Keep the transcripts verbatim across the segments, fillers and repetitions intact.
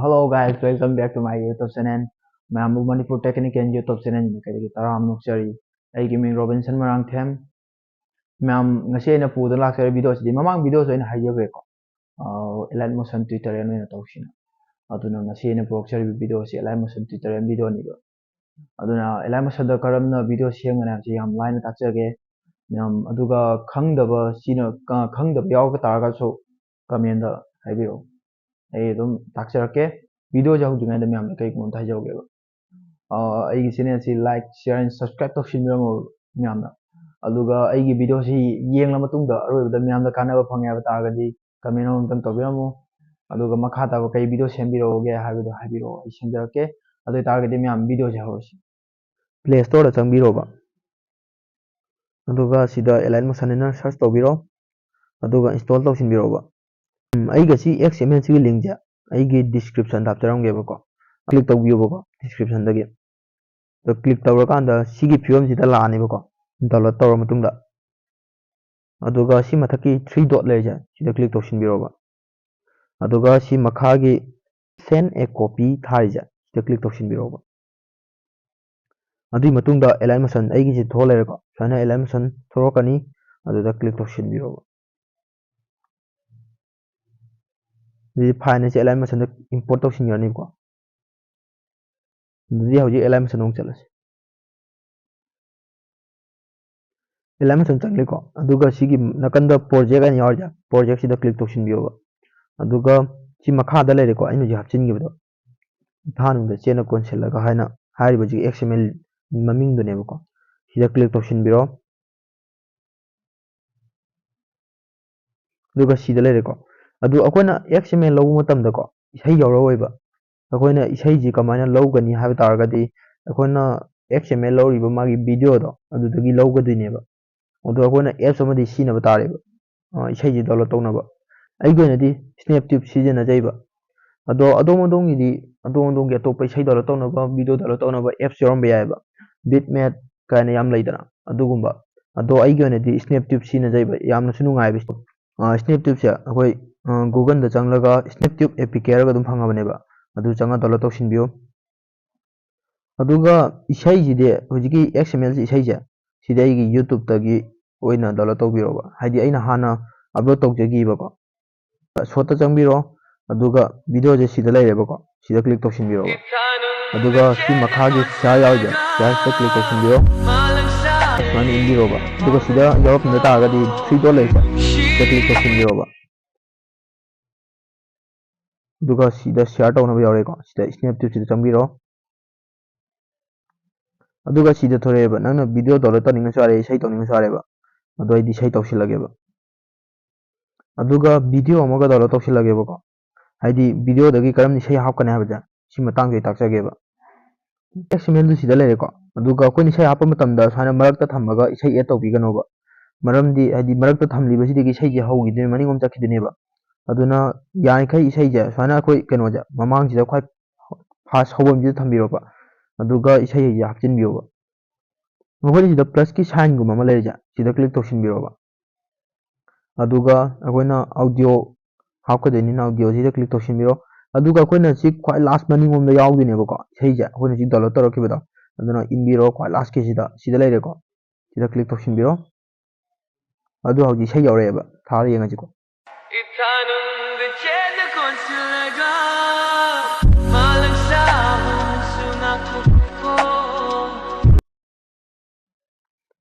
Hello guys, welcome back to my YouTube channel. ꯃꯌꯥꯝꯕꯨ Manipur Technical YouTube channel ꯃꯥꯏꯀꯩꯗꯒꯤ ꯇꯔꯥꯝꯅ ꯑꯣꯛꯆꯔꯤ꯫ ꯑꯩꯒꯤ ꯃꯤꯡ ꯔꯣꯕꯤꯟꯁꯟ ꯃꯣꯏꯔꯥꯡꯊꯦꯝ꯫ ꯃꯌꯥꯝ, ꯉꯁꯤ ꯑꯩꯅ ꯄꯨꯗꯨꯅ ꯂꯥꯛꯆꯔꯤꯕ video ꯁꯤꯗꯤ ꯃꯃꯥꯡ video ꯁꯨ ꯑꯩꯅ ꯍꯥꯏꯖꯈ꯭ꯔꯦꯀꯣ, ꯑ, Alight Motion tutorial ꯑꯣꯏꯅ ꯇꯧꯁꯤꯅ꯫ ꯑꯗꯨꯅ ꯉꯁꯤ ꯑꯩꯅ ꯄꯨꯔꯛꯆꯔꯤꯕ video ꯁꯤ Alight Motion tutorial video ꯅꯤꯕ꯫ ꯑꯗꯨꯅ Alight Motion ꯗ ꯀꯔꯝꯅ video ꯁꯦꯝꯒꯅꯤ ꯍꯥꯏꯕꯁꯤ ꯌꯥꯝ ꯂꯥꯏꯅ ꯇꯥꯛꯆꯒꯦ꯫ ꯃꯌꯥꯝ, ꯑꯗꯨꯒ ꯈꯪꯗꯕ ꯁꯤꯅ, ꯑ, ꯈꯪꯗꯕ ꯌꯥꯎꯕ ꯇꯥꯔꯒꯁꯨ comment ꯇ ꯍꯥꯏꯕꯤꯔꯛꯎ꯫ ꯑꯩ ꯑꯗꯨꯝ ꯇꯥꯛꯆꯔꯛꯀꯦ꯫ Video ꯁꯦ ꯍꯧꯗ꯭ꯔꯤꯉꯩꯗ ꯃꯌꯥꯝꯗ ꯀꯩꯒꯨꯝꯕ ꯑꯝꯇ ꯍꯥꯏꯖꯍꯧꯒꯦꯕ꯫ ꯑ, ꯑꯩꯒꯤ channel ꯁꯤ like, share and subscribe ꯇꯧꯁꯤꯟꯕꯤꯔꯝꯃꯣ ꯃꯌꯥꯝꯅ꯫ ꯑꯗꯨꯒ ꯑꯩꯒꯤ video ꯁꯤ ꯌꯦꯡꯂ ꯃꯇꯨꯡꯗ ꯑꯔꯣꯏꯕꯗ ꯃꯌꯥꯝꯗ ꯀꯥꯟꯅꯕ ꯐꯪꯉꯦ ꯍꯥꯏꯕ ꯇꯥꯔꯒꯗꯤ comment ꯑꯃꯇꯪ ꯇꯧꯕꯤꯔꯝꯃꯨ꯫ ꯑꯗꯨꯒ ꯃꯈꯥ ꯇꯥꯕ ꯀꯩ video ꯁꯦꯝꯕꯤꯔꯛꯎꯒꯦ ꯍꯥꯏꯕꯗꯣ ꯍꯥꯏꯕꯤꯔꯛꯑꯣ, ꯑꯩ ꯁꯦꯝꯖꯔꯛꯀꯦ꯫ ꯑꯗꯨ ꯑꯣꯏꯇꯥꯔꯒꯗꯤ ꯃꯌꯥꯝ video ꯁꯦ ꯍꯧꯔꯁꯤ꯫ Play Store ꯗ ꯆꯪꯕꯤꯔꯣꯕ꯫ ꯑꯗꯨꯒ ꯁꯤꯗ Alight Motion ꯍꯥꯏꯅ search ꯇꯧꯕꯤꯔꯣ꯫ ꯑꯗꯨꯒ install ꯇꯧꯁꯤꯟꯕꯤꯔꯣꯕ꯫ ꯎꯝ, ꯑꯩꯒ ꯁꯤ X M L ꯁꯤꯒꯤ link ꯁꯦ ꯑꯩꯒꯤ description ꯗ ꯍꯥꯞꯆꯔꯝꯒꯦꯕꯀꯣ꯫ Click ꯇꯧꯕꯤꯌꯣꯕꯀꯣ, description ꯗꯒꯤ꯫ ꯑꯗꯣ click ꯇꯧꯔꯀꯥꯟꯗ ꯁꯤꯒꯤ ꯐꯤꯕꯝꯁꯤꯗ ꯂꯥꯛꯑꯅꯦꯕꯀꯣ, download ꯇꯧꯔ ꯃꯇꯨꯡꯗ꯫ ꯑꯗꯨꯒ ꯁꯤ ꯃꯊꯛꯀꯤ three dot ꯂꯩꯔꯤꯁꯦ, ꯁꯤꯗ click ꯇꯧꯁꯤꯟꯕꯤꯔꯣꯕ꯫ ꯑꯗꯨꯒ ꯁꯤ ꯃꯈꯥꯒꯤ send a copy ꯊꯥꯔꯤꯁꯦ, ꯁꯤꯗ click ꯇꯧꯁꯤꯟꯕꯤꯔꯣꯕ꯫ ꯑꯗꯨꯒꯤ ꯃꯇꯨꯡꯗ Alight Motion ꯑꯩꯒꯤꯁꯤ ꯊꯣꯛꯑ ꯂꯩꯔꯦꯀꯣ, ꯁꯨꯃꯥꯏꯅ Alight Motion ꯊꯣꯛꯂꯛꯀꯅꯤ, ꯑꯗꯨꯗ click ꯇꯧꯁꯤꯟꯕꯤꯔꯣꯕ꯫ ꯑꯗꯨꯗꯤ file ꯑꯁꯤ Alight Motion ꯗ import ꯇꯧꯁꯤꯟꯈ꯭ꯔꯅꯤꯕꯀꯣ꯫ ꯑꯗꯨꯗꯤ ꯍꯧꯖꯤꯛ Alight Motion ꯑꯃꯨꯛ ꯆꯠꯂꯁꯤ꯫ Alight Motion ꯆꯪꯂꯦꯀꯣ, ꯑꯗꯨꯒ ꯁꯤꯒꯤ ꯅꯥꯀꯟꯗ project ꯍꯥꯏꯅ ꯌꯥꯎꯔꯤꯁꯦ, project ꯁꯤꯗ click ꯇꯧꯁꯤꯟꯕꯤꯌꯣꯕ꯫ ꯑꯗꯨꯒ ꯁꯤ ꯃꯈꯥꯗ ꯂꯩꯔꯦꯀꯣ, ꯑꯩꯅ ꯍꯧꯖꯤꯛ ꯍꯥꯞꯆꯤꯟꯈꯤꯕꯗꯣ, ꯏꯝꯐꯥꯜ ꯃꯅꯨꯡꯗ ꯆꯦꯟꯅ ꯀꯣꯟꯁꯤꯜꯂꯒ ꯍꯥꯏꯅ ꯍꯥꯏꯔꯤꯕꯁꯤꯒꯤ X M L ꯃꯃꯤꯡꯗꯨꯅꯦꯕꯀꯣ꯫ ꯁꯤꯗ click ꯇꯧꯁꯤꯟꯕꯤꯔꯣ꯫ ꯑꯗꯨꯒ ꯁꯤꯗ ꯂꯩꯔꯦꯀꯣ꯫ ꯑꯗꯨ ꯑꯩꯈꯣꯏꯅ X M L ꯂꯧꯕ ꯃꯇꯝꯗꯀꯣ, ꯏꯁꯩ ꯌꯥꯎꯔꯛꯑꯣꯏꯕ꯫ ꯑꯩꯈꯣꯏꯅ ꯏꯁꯩꯁꯤ ꯀꯃꯥꯏꯅ ꯂꯧꯒꯅꯤ ꯍꯥꯏꯕ ꯇꯥꯔꯒꯗꯤ, ꯑꯩꯈꯣꯏꯅ X M L ꯂꯧꯔꯤꯕ ꯃꯥꯒꯤ video ꯗꯣ ꯑꯗꯨꯗꯒꯤ ꯂꯧꯒꯗꯣꯏꯅꯦꯕ꯫ ꯑꯗꯣ ꯑꯩꯈꯣꯏꯅ apps ꯑꯃꯗꯤ ꯁꯤꯖꯤꯟꯅꯕ ꯇꯥꯔꯦꯕ꯫ ꯑ, ꯏꯁꯩꯁꯤ download ꯇꯧꯅꯕ꯫ ꯑꯩꯒꯤ ꯑꯣꯏꯅꯗꯤ Snaptube ꯁꯤꯖꯤꯟꯅꯖꯩꯕ꯫ ꯑꯗꯣ ꯑꯗꯣꯝ ꯑꯗꯣꯝꯒꯤꯗꯤ, ꯑꯗꯣꯝ ꯑꯗꯣꯝꯒꯤ ꯑꯇꯣꯞꯄ ꯏꯁꯩ download ꯇꯧꯅꯕ, video download ꯇꯧꯅꯕ apps ꯌꯥꯎꯔꯝꯕ ꯌꯥꯏꯑꯕ꯫ Bitmap ꯀꯥꯏꯅ ꯌꯥꯝ ꯂꯩꯗꯅ, ꯑꯗꯨꯒꯨꯝꯕ꯫ ꯑꯗꯣ ꯑꯩꯒꯤ ꯑꯣꯏꯅꯗꯤ Snaptube ꯁꯤꯖꯤꯟꯅꯖꯩꯕ, ꯌꯥꯝꯅꯁꯨ ꯅꯨꯡꯉꯥꯏꯕ꯫ ꯑ, Snaptube ꯁꯦ ꯑꯩꯈꯣꯏ, ꯑ, Google ꯗ ꯆꯪꯂꯒ Snaptube A P K ꯍꯥꯏꯔꯒ ꯑꯗꯨꯝ ꯐꯪꯉꯕꯅꯦꯕ꯫ ꯑꯗꯨ ꯆꯪꯉ download ꯇꯧꯁꯤꯟꯕꯤꯌꯨ꯫ ꯑꯗꯨꯒ ꯏꯁꯩꯁꯤꯗꯤ, ꯍꯧꯖꯤꯛꯀꯤ XML ꯁꯤ, ꯏꯁꯩꯁꯦ, ꯁꯤꯗꯤ ꯑꯩꯒꯤ YouTube ꯇꯒꯤ ꯑꯣꯏꯅ download ꯇꯧꯕꯤꯔꯣꯕ꯫ ꯍꯥꯏꯗꯤ ꯑꯩꯅ ꯍꯥꯟꯅ upload ꯇꯧꯖꯈꯤꯕꯀꯣ꯫ Source ꯇ ꯆꯪꯕꯤꯔꯣ, ꯑꯗꯨꯒ video ꯁꯦ ꯁꯤꯗ ꯂꯩꯔꯦꯕꯀꯣ, ꯁꯤꯗ click ꯇꯧꯁꯤꯟꯕꯤꯔꯣꯕ꯫ ꯑꯗꯨꯒ ꯁꯤ ꯃꯈꯥꯒꯤ share ꯌꯥꯎꯔꯤꯁꯦ, share ꯁꯤꯗ click ꯇꯧꯁꯤꯟꯕꯤꯔꯣ꯫ ꯁꯨꯃꯥꯏꯅ ꯏꯟꯕꯤꯔꯣꯕ꯫ ꯑꯗꯨꯒ ꯁꯤꯗ ꯌꯥꯎꯔꯛꯇ ꯇꯥꯔꯒꯗꯤ three dot ꯂꯩꯔꯤꯁꯦ, ꯁꯤꯗ click ꯇꯧꯁꯤꯟꯕꯤꯔꯣꯕ꯫ ꯑꯗꯨꯒ ꯁꯤꯗ share ꯇꯧꯅꯕ ꯌꯥꯎꯔꯦꯀꯣ, ꯁꯤꯗ Snaptube ꯁꯤꯗ ꯆꯪꯕꯤꯔꯣ꯫ ꯑꯗꯨꯒ ꯁꯤꯗ ꯊꯣꯔꯛꯑꯦꯕ, ꯅꯪꯅ video download ꯇꯧꯅꯤꯡꯉꯁꯨ ꯌꯥꯔꯦ, ꯏꯁꯩ ꯇꯧꯅꯤꯡꯉꯁꯨ ꯌꯥꯔꯦꯕ꯫ ꯑꯗꯣ ꯑꯩꯗꯤ ꯏꯁꯩ ꯇꯧꯁꯤꯜꯂꯒꯦꯕ꯫ ꯑꯗꯨꯒ video ꯑꯃꯒ download ꯇꯧꯁꯤꯜꯂꯒꯦꯕꯀꯣ꯫ ꯍꯥꯏꯗꯤ video ꯗꯒꯤ ꯀꯔꯝꯅ ꯏꯁꯩ ꯍꯥꯞꯀꯅꯤ ꯍꯥꯏꯕꯁꯦ, ꯁꯤ ꯃꯇꯥꯡꯁꯦ ꯑꯩ ꯇꯥꯛꯆꯒꯦꯕ꯫ XML ꯗꯨ ꯁꯤꯗ ꯂꯩꯔꯦꯀꯣ꯫ ꯑꯗꯨꯒ ꯑꯩꯈꯣꯏꯅ ꯏꯁꯩ ꯍꯥꯞꯄ ꯃꯇꯝꯗ ꯁꯨꯃꯥꯏꯅ ꯃꯔꯛꯇ ꯊꯝꯃꯒ ꯏꯁꯩ add ꯇꯧꯕꯤꯒꯅꯣꯕ꯫ ꯃꯔꯝꯗꯤ ꯍꯥꯏꯗꯤ ꯃꯔꯛꯇ ꯊꯝꯂꯤꯕꯁꯤꯗꯒꯤ ꯏꯁꯩꯁꯦ ꯍꯧꯈꯤꯗꯣꯏꯅꯦ, ꯃꯅꯤꯡꯂꯣꯝ ꯆꯠꯈꯤꯗꯣꯏꯅꯦꯕ꯫ ꯑꯗꯨꯅ ꯌꯥꯔꯤꯈꯩ ꯏꯁꯩꯁꯦ ꯁꯨꯃꯥꯏꯅ ꯑꯩꯈꯣꯏ ꯀꯩꯅꯣꯁꯦ ꯃꯃꯥꯡꯁꯤꯗ ꯈ꯭ꯋꯥꯏ first ꯍꯧꯐꯝꯁꯤꯗ ꯊꯝꯕꯤꯔꯣꯕ꯫ ꯑꯗꯨꯒ ꯏꯁꯩꯁꯦ ꯍꯥꯞꯆꯤꯟꯕꯤꯌꯣꯕ꯫ ꯃꯈꯣꯏꯅ ꯁꯤꯗ plus ꯀꯤ sign ꯒꯨꯝꯕ ꯑꯃ ꯂꯩꯔꯤꯁꯦ, ꯁꯤꯗ click ꯇꯧꯁꯤꯟꯕꯤꯔꯣꯕ꯫ ꯑꯗꯨꯒ ꯑꯩꯈꯣꯏꯅ audio ꯍꯥꯞꯀꯗꯣꯏꯅꯤꯅ audio ꯁꯤꯗ click ꯇꯧꯁꯤꯟꯕꯤꯔꯣ꯫ ꯑꯗꯨꯒ ꯑꯩꯈꯣꯏꯅ ꯁꯤ ꯈ꯭ꯋꯥꯏ last ꯃꯅꯤꯡꯂꯣꯝꯗ ꯌꯥꯎꯗꯣꯏꯅꯦꯕꯀꯣ, ꯏꯁꯩꯁꯦ ꯑꯩꯈꯣꯏꯅ ꯍꯧꯖꯤꯛ download ꯇꯧꯔꯛꯈꯤꯕꯗꯣ꯫ ꯑꯗꯨꯅ ꯏꯟꯕꯤꯔꯣ ꯈ꯭ꯋꯥꯏ last ꯀꯤꯁꯤꯗ, ꯁꯤꯗ ꯂꯩꯔꯦꯀꯣ꯫ ꯁꯤꯗ click ꯇꯧꯁꯤꯟꯕꯤꯔꯣ꯫ ꯑꯗꯨ ꯍꯧꯖꯤꯛ ꯏꯁꯩ ꯌꯥꯎꯔꯛꯑꯦꯕ, ꯊꯥꯔ ꯌꯦꯡꯉꯁꯤꯀꯣ꯫ ꯏꯊꯥꯅꯨꯡꯗ ꯆꯦꯠꯅ ꯀꯣꯟꯁꯤꯜꯂꯒ ꯃꯥꯂꯪ ꯁꯥꯕꯁꯨ ꯉꯥꯛꯊꯣꯛꯈꯣ꯫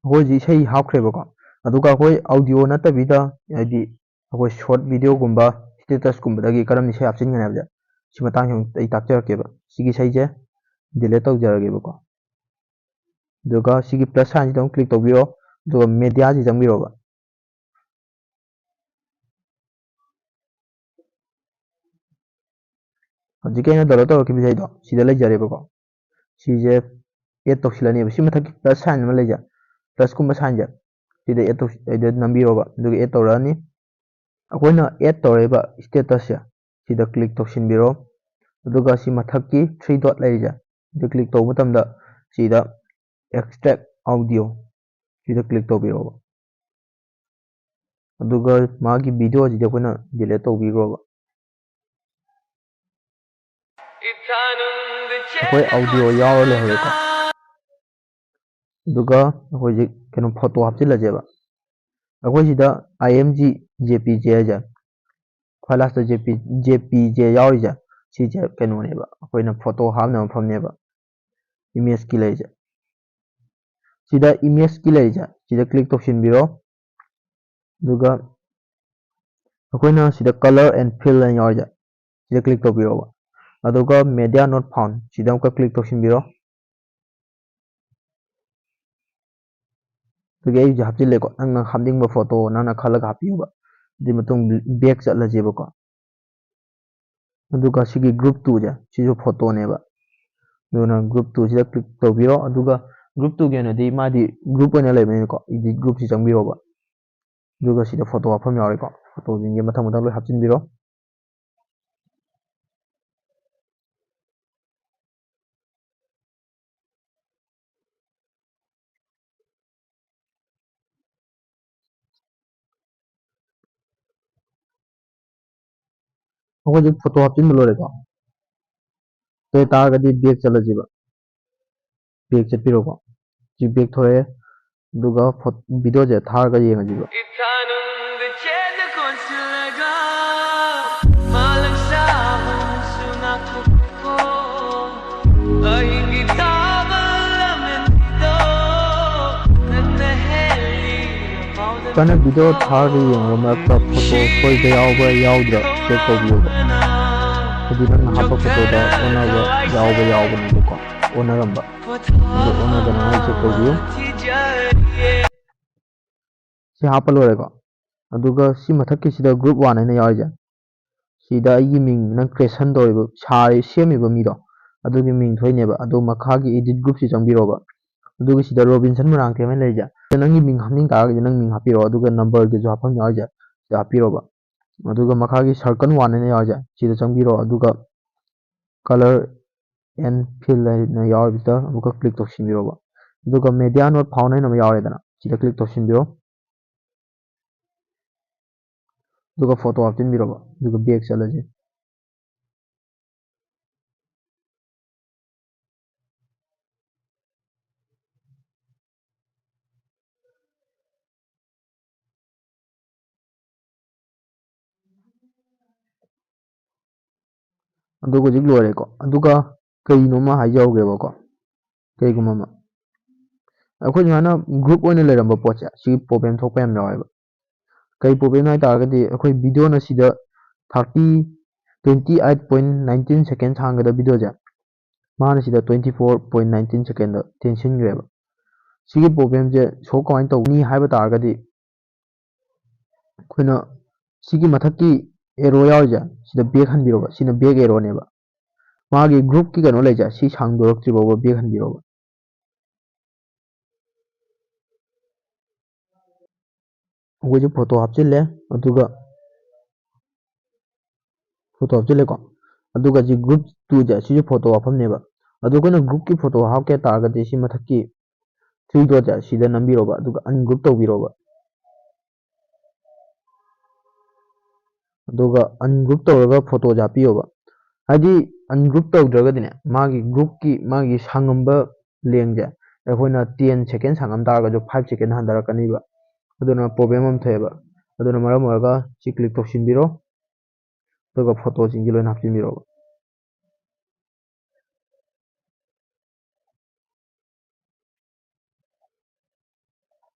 ꯑꯩꯈꯣꯏ ꯍꯧꯖꯤꯛ ꯏꯁꯩ ꯍꯥꯞꯈ꯭ꯔꯦꯕꯀꯣ꯫ ꯑꯗꯨꯒ ꯑꯩꯈꯣꯏ audio ꯅꯠꯇꯕꯤꯗ, ꯍꯥꯏꯗꯤ ꯑꯩꯈꯣꯏ short video ꯒꯨꯝꯕ, status ꯀꯨꯝꯕꯗꯒꯤ ꯀꯔꯝꯅ ꯏꯁꯩ ꯍꯥꯞꯆꯤꯟꯒꯅꯤ ꯍꯥꯏꯕꯁꯦ, ꯁꯤ ꯃꯇꯥꯡꯁꯤ ꯑꯃꯨꯛ ꯑꯩ ꯇꯥꯛꯆꯔꯛꯀꯦꯕ꯫ ꯁꯤꯒꯤ ꯏꯁꯩꯁꯦ delete ꯇꯧꯖꯔꯒꯦꯕꯀꯣ꯫ ꯑꯗꯨꯒ ꯁꯤꯒꯤ plus sign ꯁꯤꯗ ꯑꯃꯨꯛ click ꯇꯧꯕꯤꯔꯣ꯫ ꯑꯗꯨꯒ media ꯁꯤ ꯆꯪꯕꯤꯔꯣꯕ꯫ ꯍꯧꯖꯤꯛꯀꯤ ꯑꯩꯅ download ꯇꯧꯔꯛꯈꯤꯕ ꯏꯁꯩꯗꯣ ꯁꯤꯗ ꯂꯩꯖꯔꯦꯕꯀꯣ꯫ ꯁꯤꯁꯦ add ꯇꯧꯁꯤꯜꯂꯅꯦꯕ꯫ ꯁꯤ ꯃꯊꯛꯀꯤ plus sign ꯑꯃ ꯂꯩꯖ-, plus ꯀꯨꯝꯕ sign ꯁꯦ, ꯁꯤꯗ add ꯇꯧ-, ꯑꯩꯗ ꯅꯝꯕꯤꯔꯣꯕ꯫ ꯑꯗꯨꯒ add ꯇꯧꯔꯛꯑꯅꯤ꯫ ꯑꯩꯈꯣꯏꯅ add ꯇꯧꯔꯛꯏꯕ status ꯁꯦ ꯁꯤꯗ click ꯇꯧꯁꯤꯟꯕꯤꯔꯣ꯫ ꯑꯗꯨꯒ ꯁꯤ ꯃꯊꯛꯀꯤ three dot ꯂꯩꯔꯤꯁꯦ, ꯁꯤꯗ click ꯇꯧꯕ ꯃꯇꯝꯗ ꯁꯤꯗ extract audio ꯁꯤꯗ click ꯇꯧꯕꯤꯔꯣꯕ꯫ ꯑꯗꯨꯒ ꯃꯥꯒꯤ video ꯁꯤꯗꯤ ꯑꯩꯈꯣꯏꯅ delete ꯇꯧꯕꯤꯈ꯭ꯔꯣꯕ꯫ ꯑꯩꯈꯣꯏ ꯑꯣꯗꯤꯑꯣ ꯌꯥꯎꯔ ꯂꯩꯍꯧꯔꯦꯀꯣ꯫ ꯑꯗꯨꯒ ꯑꯩꯈꯣꯏ ꯍꯧꯖꯤꯛ ꯀꯩꯅꯣ, ꯐꯣꯇꯣ ꯍꯥꯞꯆꯤꯜꯂꯁꯦꯕ꯫ ꯑꯩꯈꯣꯏ ꯁꯤꯗ ꯑꯥꯏ ꯑꯦꯝ ꯖꯤ ꯖꯦ ꯄꯤ ꯖꯦ ꯍꯥꯏꯁꯦ, ꯈ꯭ꯋꯥꯏ ꯂꯥꯁꯇ ꯖꯦ ꯄꯤ, ꯖꯦ ꯄꯤ ꯖꯦ ꯌꯥꯎꯔꯤꯁꯦ, ꯁꯤꯁꯦ ꯀꯩꯅꯣꯅꯦꯕ, ꯑꯩꯈꯣꯏꯅ ꯐꯣꯇꯣ ꯍꯥꯞꯅꯕ ꯃꯐꯝꯅꯦꯕ, ꯏꯃꯦꯖꯀꯤ ꯂꯩꯔꯤꯁꯦ꯫ ꯁꯤꯗ ꯏꯃꯦꯖꯀꯤ ꯂꯩꯔꯤꯁꯦ, ꯁꯤꯗ ꯀ꯭ꯂꯤꯛ ꯇꯧꯁꯤꯟꯕꯤꯔꯣ꯫ ꯑꯗꯨꯒ ꯑꯩꯈꯣꯏꯅ ꯁꯤꯗ color and fill ꯍꯥꯏꯅ ꯌꯥꯎꯔꯤꯁꯦ, ꯁꯤꯗ ꯀ꯭ꯂꯤꯛ ꯇꯧꯕꯤꯔꯣꯕ꯫ ꯑꯗꯨꯒ media not found ꯁꯤꯗ ꯑꯃꯨꯛꯀ ꯀ꯭ꯂꯤꯛ ꯇꯧꯁꯤꯟꯕꯤꯔꯣ꯫ ꯑꯗꯨꯒꯤ ꯑꯩ ꯍꯧꯖꯤꯛ ꯍꯥꯞꯆꯤꯜꯂꯦꯀꯣ, ꯅꯪꯅ ꯍꯥꯞꯅꯤꯡꯕ ꯐꯣꯇꯣ ꯅꯪꯅ ꯈꯜꯂꯒ ꯍꯥꯞꯄꯤꯌꯨꯕ꯫ ꯑꯗꯨꯒꯤ ꯃꯇꯨꯡ ꯕꯦꯛ ꯆꯠꯂꯁꯦꯕꯀꯣ꯫ ꯑꯗꯨꯒ ꯁꯤꯒꯤ group two ꯁꯦ, ꯁꯤꯁꯨ ꯐꯣꯇꯣꯅꯦꯕ꯫ ꯑꯗꯨꯅ group two ꯁꯤꯗ ꯀ꯭ꯂꯤꯛ ꯇꯧꯕꯤꯔꯣ꯫ ꯑꯗꯨꯒ group two ꯒꯤ ꯑꯣꯏꯅꯗꯤ ꯃꯥꯗꯤ group ꯑꯣꯏꯅ ꯂꯩꯕꯅꯤꯅꯀꯣ, edit group ꯁꯤ ꯆꯪꯕꯤꯔꯣꯕ꯫ ꯑꯗꯨꯒ ꯁꯤꯗ ꯐꯣꯇꯣ ꯍꯥꯞꯐꯝ ꯌꯥꯎꯔꯦꯀꯣ, ꯐꯣꯇꯣꯁꯤꯡꯁꯦ ꯃꯊꯪ ꯃꯊꯪ ꯂꯣꯏ ꯍꯥꯞꯆꯤꯟꯕꯤꯔꯣ꯫ ꯑꯩꯈꯣꯏ ꯍꯧꯖꯤꯛ ꯐꯣꯇꯣ ꯍꯥꯞꯆꯤꯟꯕ ꯂꯣꯏꯔꯦꯀꯣ꯫ ꯑꯗꯨ ꯑꯣꯏꯇꯥꯔꯒꯗꯤ ꯕꯦꯛ ꯆꯠꯂꯁꯤꯕ꯫ ꯕꯦꯛ ꯆꯠꯄꯤꯔꯣꯀꯣ꯫ ꯁꯤ ꯕꯦꯛ ꯊꯣꯔꯛꯑꯦ꯫ ꯑꯗꯨꯒ ꯐꯣ-, ꯚꯤꯗꯤꯑꯣꯁꯦ ꯊꯥꯔꯒ ꯌꯦꯡꯉꯁꯤꯕ꯫ ꯏꯊꯥꯅꯨꯡꯗ ꯆꯦꯠꯅ ꯀꯣꯟꯁꯤꯜꯂꯒ ꯃꯥꯂꯪ ꯁꯥꯍꯨꯝꯁꯨ ꯉꯥꯛꯊꯣꯛꯄ ꯑꯍꯤꯡꯒꯤ ꯊꯥꯕꯜ ꯂꯝꯍꯦꯟꯕꯤꯗꯣ ꯅꯪꯅ ꯍꯦꯜꯂꯤ꯫ ꯆꯥꯅ ꯚꯤꯗꯤꯑꯣ ꯊꯥꯔꯒ ꯌꯦꯡꯉꯒ ꯃꯔꯛꯇ ꯐꯣꯇꯣ ꯁꯣꯏꯕ ꯌꯥꯎꯕ꯭ꯔꯥ ꯌꯥꯎꯗ꯭ꯔꯥ ꯆꯦꯛ ꯇꯧꯕꯤꯌꯨꯕ꯫ ꯍꯥꯏꯗꯤ ꯅꯪꯅ ꯍꯥꯞꯄ ꯐꯣꯇꯣꯗ ꯑꯣꯟꯅꯕ ꯌꯥꯎꯕ ꯌꯥꯎꯕꯅꯦꯕꯀꯣ, ꯑꯣꯟꯅꯔꯝꯕ꯫ ꯑꯗꯨ ꯑꯣꯟꯅꯗꯅꯉꯥꯏ ꯆꯦꯛ ꯇꯧꯕꯤꯌꯨ꯫ ꯁꯤ ꯍꯥꯞꯄ ꯂꯣꯏꯔꯦꯀꯣ꯫ ꯑꯗꯨꯒ ꯁꯤ ꯃꯊꯛꯀꯤꯁꯤꯗ group one ꯍꯥꯏꯅ ꯌꯥꯎꯔꯤꯁꯦ, ꯁꯤꯗ ꯑꯩꯒꯤ ꯃꯤꯡ, ꯅꯪ creation ꯇꯧꯔꯤꯕ, ꯁꯥꯔꯤ-, ꯁꯦꯝꯃꯤꯕ ꯃꯤꯗꯣ, ꯑꯗꯨꯒꯤ ꯃꯤꯡ ꯊꯣꯛꯏꯅꯦꯕ꯫ ꯑꯗꯣ ꯃꯈꯥꯒꯤ edit group ꯁꯤ ꯆꯪꯕꯤꯔꯣꯕ꯫ ꯑꯗꯨꯒ ꯁꯤꯗ ꯔꯣꯕꯤꯟꯁꯟ ꯃꯣꯏꯔꯥꯡꯊꯦꯝ ꯍꯥꯏꯅ ꯂꯩꯔꯤꯁꯦ, ꯁꯤꯗ ꯅꯪꯒꯤ ꯃꯤꯡ ꯍꯥꯞꯅꯤꯡ ꯇꯥꯔꯒꯗꯤ ꯅꯪ ꯃꯤꯡ ꯍꯥꯞꯄꯤꯔꯣ, ꯑꯗꯨꯒ number ꯒꯤꯁꯨ ꯍꯥꯞꯐꯝ ꯌꯥꯎꯔꯤꯁꯦ, ꯁꯤꯗ ꯍꯥꯞꯄꯤꯔꯣꯕ꯫ ꯑꯗꯨꯒ ꯃꯈꯥꯒꯤ circle one ꯍꯥꯏꯅ ꯌꯥꯎꯔꯤꯁꯦ, ꯁꯤꯗ ꯆꯪꯕꯤꯔꯣ꯫ ꯑꯗꯨꯒ color and fill ꯍꯥꯏꯅ ꯌꯥꯎꯔꯤꯕꯁꯤꯗ ꯑꯃꯨꯛꯀ click ꯇꯧꯁꯤꯟꯕꯤꯔꯣꯕ꯫ ꯑꯗꯨꯒ media not found ꯍꯥꯏꯅ ꯑꯃ ꯌꯥꯎꯔꯦꯗꯅ, ꯁꯤꯗ click ꯇꯧꯁꯤꯟꯕꯤꯔꯣ꯫ ꯑꯗꯨꯒ ꯐꯣꯇꯣ ꯍꯥꯞꯆꯤꯟꯕꯤꯔꯣꯕ꯫ ꯑꯗꯨꯒ back ꯆꯠꯂꯁꯤ꯫ ꯑꯗꯨꯒ ꯍꯧꯖꯤꯛ ꯂꯣꯏꯔꯦꯀꯣ꯫ ꯑꯗꯨꯒ ꯀꯩꯅꯣꯝꯃ ꯍꯥꯏꯖꯍꯧꯒꯦꯕꯀꯣ, ꯀꯩꯒꯨꯝꯕ ꯑꯃ, ꯑꯩꯈꯣꯏ ꯁꯨꯃꯥꯏꯅ ꯒ꯭ꯔꯨꯞ ꯑꯣꯏꯅ ꯂꯩꯔꯝꯕ ꯄꯣꯠꯁꯦ, ꯁꯤꯒꯤ ꯄ꯭ꯔꯣꯕ꯭ꯂꯦꯝ ꯊꯣꯛꯄ ꯌꯥꯝ ꯌꯥꯎꯋꯦꯕ꯫ ꯀꯩ ꯄ꯭ꯔꯣꯕ꯭ꯂꯦꯝ ꯍꯥꯏ ꯇꯥꯔꯒꯗꯤ, ꯑꯩꯈꯣꯏ ꯚꯤꯗꯤꯑꯣꯅ ꯁꯤꯗ thirty, twenty eight point nineteen second ꯁꯥꯡꯒꯗꯕ ꯚꯤꯗꯤꯑꯣꯁꯦ, ꯃꯥꯅ ꯁꯤꯗ ꯇ꯭ꯋꯦꯟꯇꯤ ꯐꯣꯔ ꯄꯣꯏꯟ ꯅꯥꯏꯟꯇꯤꯟ ꯁꯦꯀꯦꯟꯗ ꯇꯦꯟꯁꯤꯟꯈ꯭ꯔꯦꯕ꯫ ꯁꯤꯒꯤ ꯄ꯭ꯔꯣꯕ꯭ꯂꯦꯝꯁꯦ ꯁꯣꯜꯕ ꯀꯃꯥꯏꯅ ꯇꯧꯅꯤ ꯍꯥꯏꯕ ꯇꯥꯔꯒꯗꯤ, ꯑꯩꯈꯣꯏꯅ ꯁꯤꯒꯤ ꯃꯊꯛꯀꯤ ꯑꯦꯔꯣ ꯌꯥꯎꯔꯤꯁꯦ, ꯁꯤꯗ ꯕꯦꯛ ꯍꯟꯕꯤꯔꯣꯕ꯫ ꯁꯤꯅ ꯕꯦꯛ ꯑꯦꯔꯣꯅꯦꯕ꯫ ꯃꯥꯒꯤ ꯒ꯭ꯔꯨꯞꯀꯤ ꯀꯩꯅꯣ ꯂꯩꯁꯦ, ꯁꯤ ꯁꯥꯡꯗꯣꯔꯛꯇ꯭ꯔꯤ ꯐꯥꯎꯕ ꯕꯦꯛ ꯍꯟꯕꯤꯔꯣꯕ꯫ ꯑꯩꯈꯣꯏꯁꯦ ꯐꯣꯇꯣ ꯍꯥꯞꯆꯤꯜꯂꯦ, ꯑꯗꯨꯒ ꯐꯣꯇꯣ ꯍꯥꯞꯆꯤꯜꯂꯦꯀꯣ꯫ ꯑꯗꯨꯒ ꯁꯤ ꯒ꯭ꯔꯨꯞ ꯇꯨꯁꯦ, ꯁꯤꯁꯨ ꯐꯣꯇꯣ ꯍꯥꯞꯐꯝꯅꯦꯕ꯫ ꯑꯗꯣ ꯑꯩꯈꯣꯏꯅ ꯒ꯭ꯔꯨꯞꯀꯤ ꯐꯣꯇꯣ ꯍꯥꯞꯀꯦ ꯇꯥꯔꯒꯗꯤ, ꯁꯤ ꯃꯊꯛꯀꯤ ꯊ꯭ꯔꯤ ꯗꯣꯠꯁꯦ ꯁꯤꯗ ꯅꯝꯕꯤꯔꯣꯕ, ꯑꯗꯨꯒ ꯑꯟꯒ꯭ꯔꯨꯞ ꯇꯧꯕꯤꯔꯣꯕ꯫ ꯑꯗꯨꯒ ꯑꯟꯒ꯭ꯔꯨꯞ ꯇꯧꯔꯒ ꯐꯣꯇꯣꯁꯦ ꯍꯥꯞꯄꯤꯌꯣꯕ꯫ ꯍꯥꯏꯗꯤ, ꯑꯟꯒ꯭ꯔꯨꯞ ꯇꯧꯗ꯭ꯔꯒꯗꯤꯅꯦ, ꯃꯥꯒꯤ ꯒ꯭ꯔꯨꯞꯀꯤ ꯃꯥꯒꯤ ꯁꯥꯡꯉꯝꯕ ꯂꯦꯡꯁꯦ, ꯑꯩꯈꯣꯏꯅ ꯇꯦꯟ ꯁꯦꯀꯦꯟ ꯁꯥꯡꯉꯝ ꯇꯥꯔꯒꯁꯨ ꯐꯥꯏꯚ ꯁꯦꯀꯦꯟ ꯍꯟꯊꯔꯛꯀꯅꯤꯕ꯫ ꯑꯗꯨꯅ ꯄ꯭ꯔꯣꯕ꯭ꯂꯦꯝ ꯑꯃ ꯊꯣꯛꯑꯦꯕ꯫ ꯑꯗꯨꯅ ꯃꯔꯝ ꯑꯣꯏꯔꯒ ꯁꯤ ꯀ꯭ꯂꯤꯛ ꯇꯧꯁꯤꯟꯕꯤꯔꯣ, ꯑꯗꯨꯒ ꯐꯣꯇꯣꯁꯤꯡꯁꯤ ꯂꯣꯏꯅ ꯍꯥꯞꯆꯤꯟꯕꯤꯔꯣꯕ꯫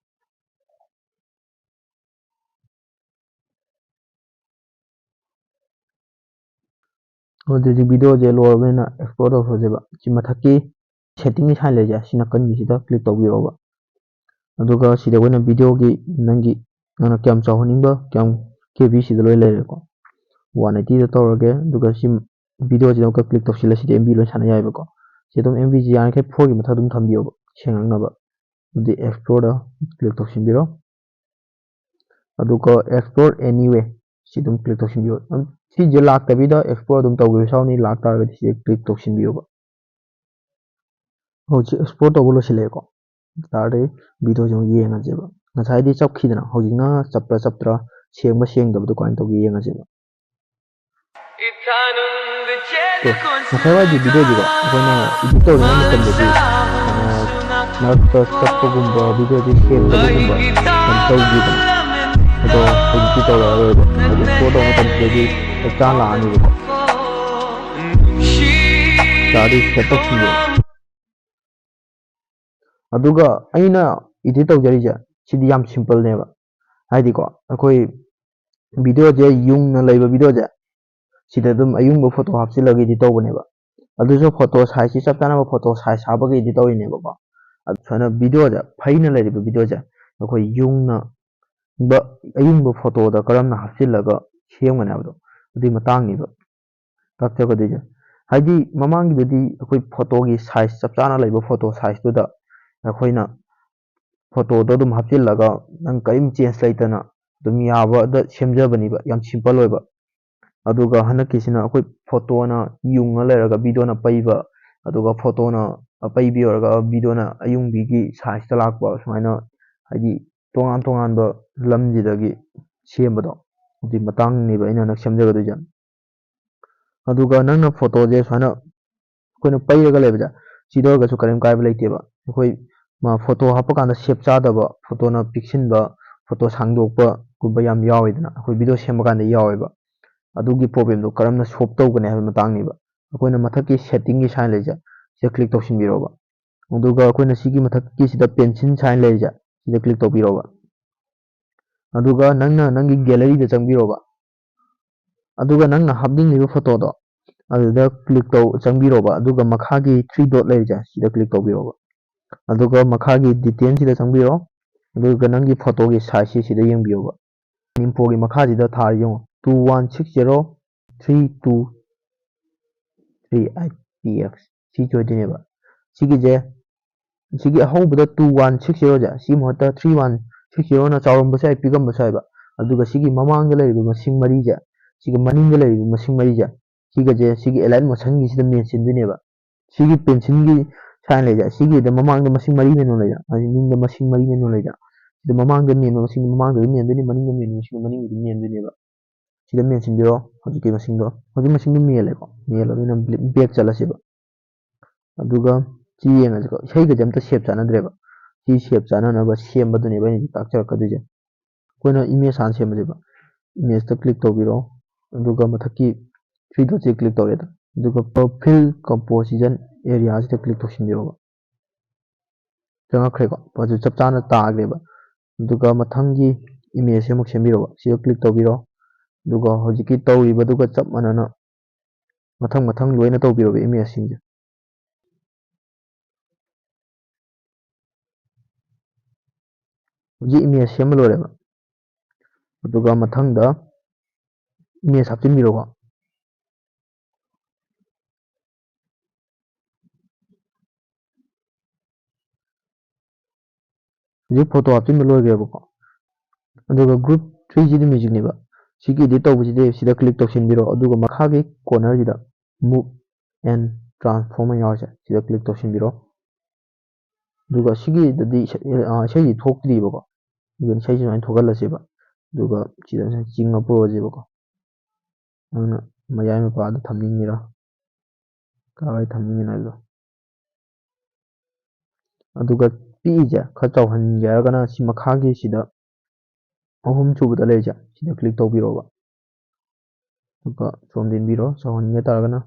ꯑꯗꯨꯗꯤ ꯚꯤꯗꯤꯑꯣꯁꯦ ꯂꯣꯏꯔꯕꯅꯤꯅ ꯑꯦꯛꯁꯄꯣꯔꯠ ꯇꯧꯊꯣꯛꯑꯁꯦꯕ꯫ ꯁꯤ ꯃꯊꯛꯀꯤ ꯁꯦꯠꯇꯤꯡꯒꯤ ꯁꯥꯏꯟ ꯂꯩꯁꯦ, ꯁꯤ ꯅꯥꯀꯟꯒꯤꯁꯤꯗ ꯀ꯭ꯂꯤꯛ ꯇꯧꯕꯤꯔꯣꯕ꯫ ꯑꯗꯨꯒ ꯁꯤꯗ ꯑꯩꯈꯣꯏꯅ ꯚꯤꯗꯤꯑꯣꯒꯤ ꯅꯪꯒꯤ, ꯅꯪꯅ ꯀꯌꯥꯝ ꯆꯥꯎꯍꯟꯅꯤꯡꯕ, ꯀꯌꯥꯝ ꯀꯦ ꯕꯤ ꯁꯤꯗ ꯂꯣꯏ ꯂꯩꯔꯦꯀꯣ꯫ ꯋꯥꯟ ꯑꯩꯠꯇꯤꯗ ꯇꯧꯔꯒꯦ, ꯑꯗꯨꯒ ꯁꯤ ꯚꯤꯗꯤꯑꯣꯁꯤꯗ ꯑꯃꯨꯛꯀ ꯀ꯭ꯂꯤꯛ ꯇꯧꯁꯤꯜꯂ, ꯁꯤꯗꯤ ꯑꯦꯝ ꯕꯤ ꯂꯣꯏ ꯁꯥꯟꯅ ꯌꯥꯏꯕꯀꯣ꯫ ꯁꯤ ꯑꯗꯨꯝ ꯑꯦꯝ ꯕꯤꯁꯤ ꯌꯥꯔꯤꯈꯩ ꯐꯣꯔꯒꯤ ꯃꯊꯛ ꯑꯗꯨꯝ ꯊꯝꯕꯤꯌꯣꯕ, ꯁꯦꯡꯉꯛꯅꯕ꯫ ꯑꯗꯨꯗꯤ ꯑꯦꯛꯁꯄꯣꯔꯠꯇ ꯀ꯭ꯂꯤꯛ ꯇꯧꯁꯤꯟꯕꯤꯔꯣ꯫ ꯑꯗꯨꯒ Export Anyway ꯁꯤ ꯑꯗꯨꯝ ꯀ꯭ꯂꯤꯛ ꯇꯧꯁꯤꯟꯕꯤꯌꯣ꯫ ꯑꯗꯨꯝ ꯁꯤꯁꯦ ꯂꯥꯛꯇꯕꯤꯗ ꯑꯦꯛꯁꯄꯣꯔꯠ ꯑꯗꯨꯝ ꯇꯧꯕꯤꯕꯁꯨ ꯌꯥꯎꯅꯤ, ꯂꯥꯛꯇꯥꯔꯒꯗꯤ ꯁꯤꯁꯦ ꯀ꯭ꯂꯤꯛ ꯇꯧꯁꯤꯟꯕꯤꯌꯣꯕ꯫ ꯍꯧꯖꯤꯛ ꯑꯦꯛꯁꯄꯣꯔꯠ ꯇꯧꯕ ꯂꯣꯏꯁꯤꯜꯂꯛꯑꯦꯀꯣ꯫ ꯇꯥꯔꯗꯤ ꯚꯤꯗꯤꯑꯣꯁꯦ ꯑꯃꯨꯛ ꯌꯦꯡꯉꯁꯦꯕ꯫ ꯉꯁꯥꯏꯗꯤ ꯆꯞꯈꯤꯗꯅ, ꯍꯧꯖꯤꯛꯅ ꯆꯞꯄ꯭ꯔꯥ ꯆꯞꯇ꯭ꯔꯥ, ꯁꯦꯡꯕ ꯁꯦꯡꯗꯕꯗꯣ ꯀꯃꯥꯏꯅ ꯇꯧꯒꯦ ꯌꯦꯡꯉꯁꯦꯕ꯫ ꯉꯁꯥꯏ ꯋꯥꯏꯒꯤ ꯚꯤꯗꯤꯑꯣꯗꯤꯀꯣ, ꯑꯩꯈꯣꯏꯅ ꯏꯗꯤꯠ ꯇꯧꯔꯤꯉꯩ ꯃꯇꯝꯗꯗꯤ, ꯑ, ꯃꯔꯛꯇ ꯆꯠꯄꯒꯨꯝꯕ, ꯚꯤꯗꯤꯑꯣꯗꯤ ꯁꯦꯡꯗꯕꯒꯨꯝꯕ ꯌꯥꯝ ꯇꯧꯈꯤꯗꯅ꯫ ꯑꯗꯣ ꯍꯧꯖꯤꯛꯇꯤ ꯇꯧꯔꯛꯑꯔꯣꯏꯕ꯫ ꯍꯥꯏꯗꯤ ꯑꯦꯛꯁꯄꯣꯔꯠ ꯇꯧꯕ ꯃꯇꯝꯗꯗꯤ ꯆꯞ ꯆꯥꯅ ꯂꯥꯛꯑꯅꯤꯕꯀꯣ꯫ ꯌꯥꯔꯗꯤ ꯁꯦꯞ ꯇꯧꯁꯤꯟꯕꯤꯔꯣ꯫ ꯑꯗꯨꯒ ꯑꯩꯅ ꯏꯗꯤꯠ ꯇꯧꯖꯔꯤꯁꯦ ꯁꯤꯗꯤ ꯌꯥꯝ ꯁꯤꯝꯄꯜꯅꯦꯕ꯫ ꯍꯥꯏꯗꯤꯀꯣ, ꯑꯩꯈꯣꯏ ꯚꯤꯗꯤꯑꯣꯁꯦ, ꯌꯨꯡꯅ ꯂꯩꯕ ꯚꯤꯗꯤꯑꯣꯁꯦ, ꯁꯤꯗ ꯑꯗꯨꯝ ꯑꯌꯨꯡꯕ ꯐꯣꯇꯣ ꯍꯥꯞꯆꯤꯜꯂꯒ ꯏꯗꯤꯠ ꯇꯧꯕꯅꯦꯕ꯫ ꯑꯗꯨꯁꯨ ꯐꯣꯇꯣ ꯁꯥꯏꯖꯁꯤ ꯆꯞ ꯆꯥꯅꯕ ꯐꯣꯇꯣ ꯁꯥꯏꯖ ꯍꯥꯞꯄꯒ ꯏꯗꯤꯠ ꯇꯧꯔꯤꯅꯦꯕꯀꯣ꯫ ꯑꯗꯨ ꯁꯨꯃꯥꯏꯅ ꯚꯤꯗꯤꯑꯣꯁꯦ, ꯐꯩꯅ ꯂꯩꯔꯤꯕ ꯚꯤꯗꯤꯑꯣꯁꯦ, ꯑꯩꯈꯣꯏ ꯌꯨꯡꯅ ꯕ-, ꯑꯌꯨꯡꯕ ꯐꯣꯇꯣꯗ ꯀꯔꯝꯅ ꯍꯥꯞꯆꯤꯜꯂꯒ ꯁꯦꯝꯒꯅꯤ ꯍꯥꯏꯕꯗꯣ, ꯑꯗꯨꯒꯤ ꯃꯇꯥꯡꯅꯤꯕ ꯇꯥꯛꯆꯒꯗꯣꯏꯁꯦ꯫ ꯍꯥꯏꯗꯤ, ꯃꯃꯥꯡꯒꯤꯗꯨꯗꯤ ꯑꯩꯈꯣꯏ ꯐꯣꯇꯣꯒꯤ ꯁꯥꯏꯖ ꯆꯞ ꯆꯥꯅ ꯂꯩꯕ ꯐꯣꯇꯣ ꯁꯥꯏꯖꯇꯨꯗ ꯑꯩꯈꯣꯏꯅ ꯐꯣꯇꯣꯗꯣ ꯑꯗꯨꯝ ꯍꯥꯞꯆꯤꯜꯂꯒ ꯅꯪ ꯀꯔꯤꯝ ꯆꯦꯟꯖ ꯂꯩꯇꯅ ꯑꯗꯨꯝ ꯌꯥꯕꯗ ꯁꯦꯝꯖꯕꯅꯤꯕ, ꯌꯥꯝ ꯁꯤꯝꯄꯜ ꯑꯣꯏꯕ꯫ ꯑꯗꯨꯒ ꯍꯟꯗꯛꯀꯤꯁꯤꯅ ꯑꯩꯈꯣꯏ ꯐꯣꯇꯣꯅ ꯌꯨꯡꯉ ꯂꯩꯔꯒ ꯚꯤꯗꯤꯑꯣꯅ ꯄꯩꯕ, ꯑꯗꯨꯒ ꯐꯣꯇꯣꯅ ꯑꯄꯩꯕꯤ ꯑꯣꯏꯔꯒ ꯚꯤꯗꯤꯑꯣꯅ ꯑꯌꯨꯡꯕꯤꯒꯤ ꯁꯥꯏꯖꯇ ꯂꯥꯛꯄ, ꯁꯨꯃꯥꯏꯅ, ꯍꯥꯏꯗꯤ, ꯇꯣꯉꯥꯟ ꯇꯣꯉꯥꯟꯕ ꯂꯝꯁꯤꯗꯒꯤ ꯁꯦꯝꯕꯗꯣ, ꯑꯗꯨꯒꯤ ꯃꯇꯥꯡꯅꯦꯕ ꯑꯩꯅ ꯍꯟꯗꯛ ꯁꯦꯝꯖꯒꯗꯣꯏꯁꯦ꯫ ꯑꯗꯨꯒ ꯅꯪꯅ ꯐꯣꯇꯣꯁꯦ ꯁꯨꯃꯥꯏꯅ ꯑꯩꯈꯣꯏꯅ ꯄꯩꯔꯒ ꯂꯩꯕꯁꯦ, ꯁꯤꯗ ꯑꯣꯏꯔꯒꯁꯨ ꯀꯔꯤꯝ ꯀꯥꯏꯕ ꯂꯩꯇꯦꯕ꯫ ꯑꯩꯈꯣꯏ ꯃ-, ꯐꯣꯇꯣ ꯍꯥꯞꯄ ꯀꯥꯟꯗ ꯁꯦꯞ ꯆꯥꯗꯕ, ꯐꯣꯇꯣꯅ ꯄꯤꯛꯁꯤꯟꯕ, ꯐꯣꯇꯣ ꯁꯥꯡꯗꯣꯛꯄꯒꯨꯝꯕ ꯌꯥꯝ ꯌꯥꯎꯋꯤꯗꯅ, ꯑꯩꯈꯣꯏ ꯚꯤꯗꯤꯑꯣ ꯁꯦꯝꯕ ꯀꯥꯟꯗ ꯌꯥꯎꯋꯦꯕ꯫ ꯑꯗꯨꯒꯤ ꯄ꯭ꯔꯣꯕ꯭ꯂꯦꯝꯗꯣ ꯀꯔꯝꯅ ꯁꯣꯜꯕ ꯇꯧꯒꯅꯤ ꯍꯥꯏꯕ ꯃꯇꯥꯡꯅꯦꯕ꯫ ꯑꯩꯈꯣꯏꯅ ꯃꯊꯛꯀꯤ ꯁꯦꯠꯇꯤꯡꯒꯤ ꯁꯥꯏꯟ ꯂꯩꯁꯦ, ꯁꯤꯗ ꯀ꯭ꯂꯤꯛ ꯇꯧꯁꯤꯟꯕꯤꯔꯣꯕ꯫ ꯑꯗꯨꯒ ꯑꯩꯈꯣꯏꯅ ꯁꯤꯒꯤ ꯃꯊꯛꯀꯤꯁꯤꯗ ꯄꯦꯟꯁꯤꯜ ꯁꯥꯏꯟ ꯂꯩꯔꯤꯁꯦ, ꯁꯤꯗ ꯀ꯭ꯂꯤꯛ ꯇꯧꯕꯤꯔꯣꯕ꯫ ꯑꯗꯨꯒ ꯅꯪꯅ ꯅꯪꯒꯤ ꯒꯦꯂꯔꯤꯗ ꯆꯪꯕꯤꯔꯣꯕ꯫ ꯑꯗꯨꯒ ꯅꯪꯅ ꯍꯥꯞꯅꯤꯡꯉꯤꯕ ꯐꯣꯇꯣꯗꯣ ꯑꯗꯨꯗ ꯀ꯭ꯂꯤꯛ ꯇꯧ, ꯆꯪꯕꯤꯔꯣꯕ꯫ ꯑꯗꯨꯒ ꯃꯈꯥꯒꯤ ꯊ꯭ꯔꯤ ꯗꯣꯠ ꯂꯩꯔꯤꯁꯦ, ꯁꯤꯗ ꯀ꯭ꯂꯤꯛ ꯇꯧꯕꯤꯔꯣꯕ꯫ ꯑꯗꯨꯒ ꯃꯈꯥꯒꯤ ꯗꯤꯇꯦꯜꯁꯤꯗ ꯆꯪꯕꯤꯔꯣ꯫ ꯑꯗꯨꯒ ꯅꯪꯒꯤ ꯐꯣꯇꯣꯒꯤ ꯁꯥꯏꯖꯁꯤ ꯁꯤꯗ ꯌꯦꯡꯕꯤꯌꯣꯕ꯫ ꯏꯟꯐꯣꯒꯤ ꯃꯈꯥꯁꯤꯗ ꯊꯥꯔ ꯌꯦꯡꯉꯣ, two one six zero three two three eight P X꯫ ꯁꯤ ꯑꯣꯏꯗꯣꯏꯅꯦꯕ꯫ ꯁꯤꯒꯤꯁꯦ, ꯁꯤꯒꯤ ꯑꯍꯧꯕꯗ two one six zero ꯁꯦ, ꯁꯤꯒꯤ ꯃꯍꯨꯠꯇ three one six zero ꯅ ꯆꯥꯎꯔꯝꯕꯁꯨ ꯌꯥꯏ, ꯄꯤꯛꯑꯝꯕꯁꯨ ꯌꯥꯏꯕ꯫ ꯑꯗꯨꯒ ꯁꯤꯒꯤ ꯃꯃꯥꯡꯗ ꯂꯩꯔꯤꯕ ꯃꯁꯤꯡ ꯃꯔꯤꯁꯦ, ꯁꯤꯒꯤ ꯃꯅꯤꯡꯗ ꯂꯩꯔꯤꯕ ꯃꯁꯤꯡ ꯃꯔꯤꯁꯦ, ꯁꯤꯒꯁꯦ ꯁꯤꯒꯤ ꯑꯦꯂꯥꯏꯟ ꯃꯣꯁꯟꯒꯤꯁꯤꯗ ꯃꯦꯠꯆ ꯁꯤꯟꯗꯣꯏꯅꯦꯕ꯫ ꯁꯤꯒꯤ ꯄꯦꯟꯁꯤꯜꯒꯤ ꯁꯥꯏꯟ ꯂꯩꯁꯦ, ꯁꯤꯒꯤꯗ ꯃꯃꯥꯡꯗ ꯃꯁꯤꯡ ꯃꯔꯤ ꯃꯦꯟꯕ ꯂꯩꯁꯦ, ꯍꯥꯏꯗꯤ ꯃꯅꯤꯡꯗ ꯃꯁꯤꯡ ꯃꯔꯤ ꯃꯦꯟꯕ ꯂꯩꯁꯦ, ꯁꯤꯗ ꯃꯃꯥꯡꯗ ꯃꯦꯟꯕ ꯃꯁꯤꯡꯗꯣ ꯃꯃꯥꯡꯗ ꯑꯗꯨꯝ ꯃꯦꯟꯗꯣꯏꯅꯤ, ꯃꯅꯤꯡꯗ ꯃꯦꯟꯕ ꯃꯁꯤꯡꯗꯣ ꯃꯅꯤꯡꯗ ꯑꯗꯨꯝ ꯃꯦꯟꯗꯣꯏꯅꯦꯕ꯫ ꯁꯤꯗ ꯃꯦꯟꯁꯤꯟꯕꯤꯔꯣ ꯍꯧꯖꯤꯛꯀꯤ ꯃꯁꯤꯡꯗꯣ꯫ ꯍꯧꯖꯤꯛ ꯃꯁꯤꯡꯗꯣ ꯃꯦꯜꯂꯦꯀꯣ, ꯃꯦꯜꯂꯕꯅꯤꯅ ꯕꯦꯛ ꯆꯠꯂꯁꯦꯕ꯫ ꯑꯗꯨꯒ ꯁꯤ ꯌꯦꯡꯉꯁꯤꯀꯣ, ꯏꯁꯩꯒꯁꯦ ꯑꯝꯇ ꯁꯦꯞ ꯆꯥꯟꯅꯗ꯭ꯔꯦꯕ꯫ ꯁꯤ ꯁꯦꯞ ꯆꯥꯟꯅꯅꯕ ꯁꯦꯝꯕꯗꯨꯅꯦꯕ ꯑꯩꯅ ꯍꯧꯖꯤꯛ ꯇꯥꯛꯆꯔꯛꯀꯗꯣꯏꯁꯦ꯫ ꯑꯩꯈꯣꯏꯅ ꯏꯃꯦꯖ ꯍꯥꯟꯅ ꯁꯦꯝꯃꯁꯦꯕ꯫ ꯏꯃꯦꯖꯇ ꯀ꯭ꯂꯤꯛ ꯇꯧꯕꯤꯔꯣ, ꯑꯗꯨꯒ ꯃꯊꯛꯀꯤ ꯊ꯭ꯔꯤ ꯗꯣꯠꯁꯦ ꯀ꯭ꯂꯤꯛ ꯇꯧꯔꯦꯗꯅ꯫ ꯑꯗꯨꯒ fill composition area ꯁꯤꯗ click ꯇꯧꯁꯤꯟꯕꯤꯔꯣꯕ꯫ ꯆꯪꯉꯛꯈ꯭ꯔꯦꯀꯣ, ꯑꯗꯨ ꯆꯞ ꯆꯥꯅ ꯇꯥꯈ꯭ꯔꯦꯕ꯫ ꯑꯗꯨꯒ ꯃꯊꯪꯒꯤ image ꯁꯦ ꯑꯃꯨꯛ ꯁꯦꯝꯕꯤꯔꯣꯕ꯫ ꯁꯤꯗ click ꯇꯧꯕꯤꯔꯣ꯫ ꯑꯗꯨꯒ ꯍꯧꯖꯤꯛꯀꯤ ꯇꯧꯔꯤꯕꯗꯨꯒ ꯆꯞ ꯃꯥꯟꯅꯅ ꯃꯊꯪ ꯃꯊꯪ ꯂꯣꯏꯅ ꯇꯧꯕꯤꯔꯣꯕ image ꯁꯤꯡꯁꯦ꯫ ꯍꯧꯖꯤꯛ image ꯁꯦꯝꯕ ꯂꯣꯏꯔꯦꯕ꯫ ꯑꯗꯨꯒ ꯃꯊꯪꯗ image ꯍꯥꯞꯆꯤꯟꯕꯤꯔꯣꯀꯣ꯫ ꯍꯧꯖꯤꯛ photo ꯍꯥꯞꯆꯤꯟꯕ ꯂꯣꯏꯈ꯭ꯔꯦꯕꯀꯣ꯫ ꯑꯗꯨꯒ group three ꯁꯤꯗꯤ music ꯅꯦꯕ꯫ ꯁꯤꯒꯤ edit ꯇꯧꯕꯁꯤꯗꯤ ꯁꯤꯗ click ꯇꯧꯁꯤꯟꯕꯤꯔꯣ꯫ ꯑꯗꯨꯒ ꯃꯈꯥꯒꯤ corner ꯁꯤꯗ move and transform ꯍꯥꯏꯅ ꯌꯥꯎꯔꯤꯁꯦ, ꯁꯤꯗ click ꯇꯧꯁꯤꯟꯕꯤꯔꯣ꯫ ꯑꯗꯨꯒ ꯁꯤꯒꯤꯗꯗꯤ ꯏꯁꯩ, ꯑ, ꯏꯁꯩꯁꯤ ꯊꯣꯛꯇ꯭ꯔꯤꯕꯀꯣ꯫ ꯑꯗꯨꯅ ꯏꯁꯩꯁꯤ ꯁꯨꯃꯥꯏꯅ ꯊꯣꯛꯍꯜꯂꯁꯦꯕ꯫ ꯑꯗꯨꯒ ꯁꯤꯗ ꯁꯨꯃꯥꯏꯅ ꯆꯤꯡꯉ ꯄꯨꯔꯛꯑꯁꯦꯕꯀꯣ꯫ ꯅꯪꯅ ꯃꯌꯥꯏ ꯃꯄꯥꯗ ꯊꯝꯅꯤꯡꯉꯤꯔꯥ, ꯀꯥꯏꯋꯥꯏ ꯊꯝꯅꯤꯡꯉꯤꯅꯣ ꯍꯥꯏꯕꯗꯣ꯫ ꯑꯗꯨꯒ ꯄꯤꯛꯏꯁꯦ ꯈꯔ ꯆꯥꯎꯍꯟꯒꯦ ꯍꯥꯏꯔꯒꯅ ꯁꯤ ꯃꯈꯥꯒꯤ ꯁꯤꯗ ꯑꯍꯨꯝ ꯁꯨꯕꯗ ꯂꯩꯔꯤꯁꯦ, ꯁꯤꯗ click ꯇꯧꯕꯤꯔꯣꯕ꯫ ꯑꯗꯨꯒ ꯁꯣꯝꯗ ꯏꯟꯕꯤꯔꯣ, ꯆꯥꯎꯍꯟꯒꯦ ꯇꯥꯔꯒꯅ꯫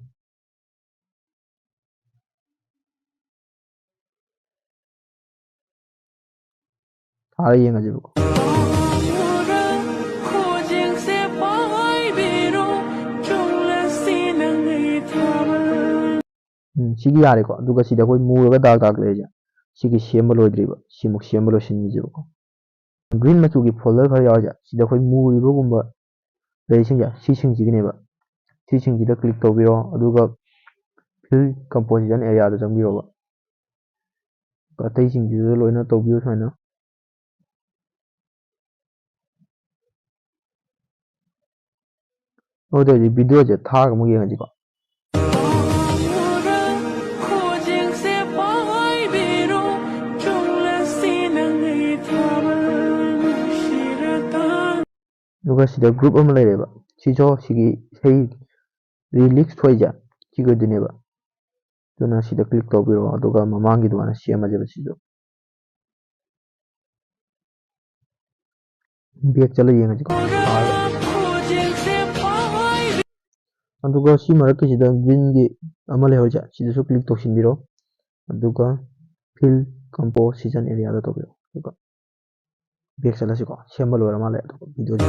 ꯊꯥꯔ ꯌꯦꯡꯉꯁꯦꯕꯀꯣ꯫ ꯎꯝ, ꯁꯤꯒꯤ ꯌꯥꯔꯦꯀꯣ꯫ ꯑꯗꯨꯒ ꯁꯤꯗ ꯑꯩꯈꯣꯏ ꯃꯨꯔꯒ ꯗꯥꯛ ꯗꯥꯛ ꯂꯩꯔꯤꯁꯦ, ꯁꯤꯒꯤ ꯁꯦꯝꯕ ꯂꯣꯏꯗ꯭ꯔꯤꯕ, ꯁꯤꯃꯨꯛ ꯁꯦꯝꯕ ꯂꯣꯏꯁꯤꯟꯈꯤꯁꯦꯕꯀꯣ꯫ Green ꯃꯆꯨꯒꯤ folder ꯈꯔ ꯌꯥꯎꯔꯤꯁꯦ, ꯁꯤꯗ ꯑꯩꯈꯣꯏ ꯃꯨꯔꯤꯕꯒꯨꯝꯕ ꯂꯩꯔꯤꯁꯤꯡꯁꯦ, ꯁꯤꯁꯤꯡꯁꯤꯒꯤꯅꯦꯕ꯫ ꯁꯤꯁꯤꯡꯁꯤꯗ click ꯇꯧꯕꯤꯔꯣ, ꯑꯗꯨꯒ fill composition area ꯗ ꯆꯪꯕꯤꯔꯣꯕ꯫ ꯑꯇꯩꯁꯤꯡꯁꯤꯁꯨ ꯂꯣꯏꯅ ꯇꯧꯕꯤꯌꯨ ꯁꯨꯃꯥꯏꯅ꯫ ꯑꯗꯨꯗꯤ ꯍꯧꯖꯤꯛ video ꯁꯦ ꯊꯥꯔꯒ ꯑꯃꯨꯛ ꯌꯦꯡꯉꯁꯤꯀꯣ꯫ ꯑꯗꯨꯒ ꯁꯤꯗ group ꯑꯃ ꯂꯩꯔꯦꯕ꯫ ꯁꯤꯁꯨ ꯁꯤꯒꯤ ꯏꯁꯩ lyrics ꯊꯣꯛꯏꯁꯦ ꯁꯤꯒꯤ ꯑꯣꯏꯗꯣꯏꯅꯦꯕ꯫ ꯑꯗꯨꯅ ꯁꯤꯗ click ꯇꯧꯕꯤꯔꯣ, ꯑꯗꯨꯒ ꯃꯃꯥꯡꯒꯤ ꯑꯗꯨꯃꯥꯏꯅ ꯁꯦꯝꯃꯁꯦꯕ ꯁꯤꯁꯨ꯫ Back ꯆꯠꯂ ꯌꯦꯡꯉꯁꯤꯀꯣ꯫ ꯑꯗꯨꯒ ꯁꯤ ꯃꯔꯛꯀꯤꯁꯤꯗ greenꯒꯤ ꯑꯃ ꯂꯩꯍꯧꯔꯤꯁꯦ, ꯁꯤꯗꯁꯨ click ꯇꯧꯁꯤꯟꯕꯤꯔꯣ꯫ ꯑꯗꯨꯒ fill composition areaꯗ ꯇꯧꯕꯤꯔꯣ꯫ ꯑꯗꯨꯒ back ꯆꯠꯂꯁꯤꯀꯣ꯫ ꯁꯦꯝꯕ ꯂꯣꯏꯔ ꯃꯥꯜꯂꯦ꯫ ꯑꯗꯨꯒ videoꯁꯦ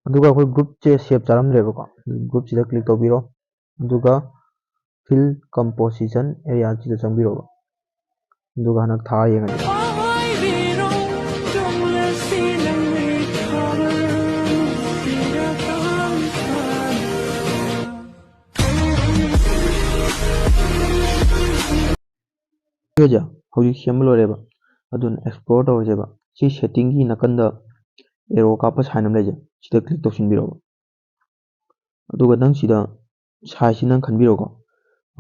ꯑꯗꯨꯒ ꯑꯩꯈꯣꯏ groupꯁꯦ save ꯆꯥꯔꯝꯗ꯭ꯔꯦꯕꯀꯣ꯫ Groupꯁꯤꯗ click ꯇꯧꯕꯤꯔꯣ꯫ ꯑꯗꯨꯒ fill composition areaꯁꯤꯗ ꯆꯪꯕꯤꯔꯣꯕ꯫ ꯑꯗꯨꯒ ꯍꯟꯗꯛ ꯊꯥ ꯌꯦꯡꯉꯒꯦ꯫ Videoꯁꯦ ꯍꯧꯖꯤꯛ ꯁꯦꯝꯕ ꯂꯣꯏꯔꯦꯕ꯫ ꯑꯗꯨꯅ export ꯇꯧꯔꯁꯦꯕ꯫ ꯁꯤ settingꯒꯤ ꯅꯥꯀꯟꯗ arrow ꯀꯥꯞꯄ sign ꯑꯃ ꯂꯩꯖꯩ꯫ ꯁꯤꯗ click ꯇꯧꯁꯤꯟꯕꯤꯔꯣꯕ꯫ ꯑꯗꯨꯒ ꯅꯪ ꯁꯤꯗ sizeꯁꯤ ꯅꯪ ꯈꯟꯕꯤꯔꯣꯀꯣ꯫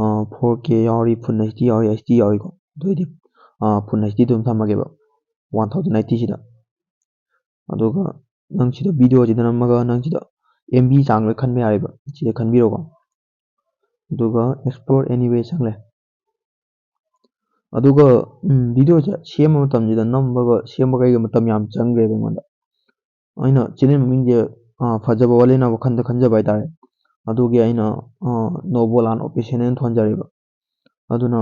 ꯑ, four K ꯌꯥꯎꯔꯤ, Full HD ꯌꯥꯎꯔꯤ, HD ꯌꯥꯎꯔꯤꯀꯣ꯫ ꯑꯗꯨ ꯑꯣꯏꯗꯤ, ꯑ, Full HD ꯑꯗꯨꯝ ꯊꯝꯃꯒꯦꯕ, one thousand eightyꯁꯤꯗ꯫ ꯑꯗꯨꯒ ꯅꯪ ꯁꯤꯗ videoꯁꯤꯗ ꯅꯝꯃꯒ ꯅꯪ ꯁꯤꯗ MB ꯆꯥꯡ ꯂꯣꯏ ꯈꯟꯕ ꯌꯥꯔꯦꯕ꯫ ꯁꯤꯗ ꯈꯟꯕꯤꯔꯣꯀꯣ꯫ ꯑꯗꯨꯒ Export Anywhere ꯆꯪꯂꯦ꯫ ꯑꯗꯨꯒ, ꯎꯝ, videoꯁꯦ ꯁꯦꯝꯕ ꯃꯇꯝꯁꯤꯗ ꯅꯝꯕꯒ ꯁꯦꯝꯕꯒ ꯑꯩꯒ ꯃꯇꯝ ꯌꯥꯝ ꯆꯪꯈ꯭ꯔꯦꯕ ꯑꯩꯉꯣꯟꯗ꯫ ꯑꯩꯅ channel ꯃꯃꯤꯡꯁꯦ, ꯑ, ꯐꯖꯕ ꯋꯥꯠꯂꯦꯅ ꯋꯥꯈꯜꯗ ꯈꯟꯖꯕ ꯍꯥꯏꯇꯥꯔꯦ꯫ ꯑꯗꯨꯒꯤ ꯑꯩꯅ, ꯑ, ꯅꯣꯕꯣꯂꯥꯟ Official ꯍꯥꯏꯅ ꯊꯣꯟꯖꯔꯦꯕ꯫ ꯑꯗꯨꯅ,